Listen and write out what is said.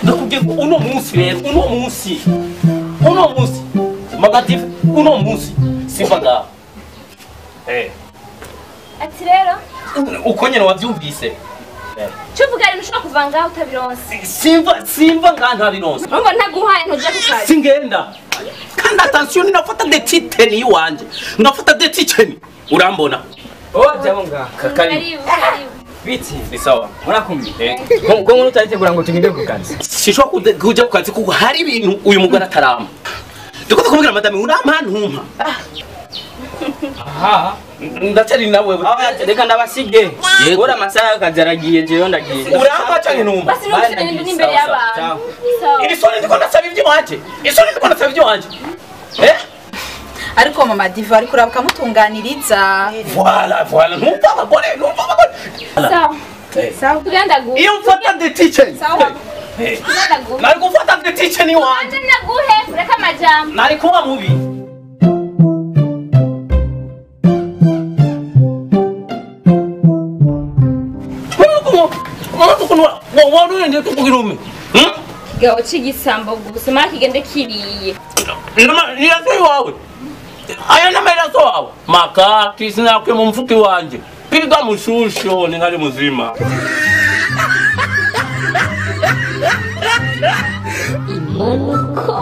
Ndakubwiye ngo uno munsi rero, uno munsi. Uno munsi. Magative uno munsi. Simba ngaha. Eh. Ati rero uko nyene wavyumvise. Cuvuga rero ushobora kuva ngaho utabironse. Simva ngaha ntabironse. Urumva ntaguhaye ntuja ku kazi. Singenda. Kandi attention nafata de titeni iwanje. Nafata de titeni. Urambona. Oh, jabo ngaha. Karibu. Biti. Ni sawa. Murakumbi. Ngo ngo utaritegura ngo tugende ku kazi. Sinshobora kuja ku kazi kuko hari ibintu uyu mugore atarama. Ndiko kumubwira madame urampa ntumpa. Aha. Ndacyari nawe. Reka ndabasige. Ora amasaha y'akazi aragiye jewe ndagiye. Urampa canke ntumpa? Basi nukushira n'imbere y'abantu. Isoni ndiko ndasaba ivy'iwanje. Isoni ndiko ndasaba ivy'iwanje. Eh? Ariko mama Diva ariko urabuka mutunganiriza. Voilà, voilà. Numva abagore, numva abagore. Sawa. Sawa. Tugenda guhe. Iyo mfata the teacher. Sawa. Tugenda guhe. Nari gufata the teacher ni wanje. Tugenda guhe, ureka amajambo. Nari kuba mubi. Gawo c'igisambo gusa mara kigende kiriye. Iraso iwawe. Aya n'amaraso wawe. Maka kisinakwe mu mfuki wanje. Piga mushusho ningali muzima. Imanuka.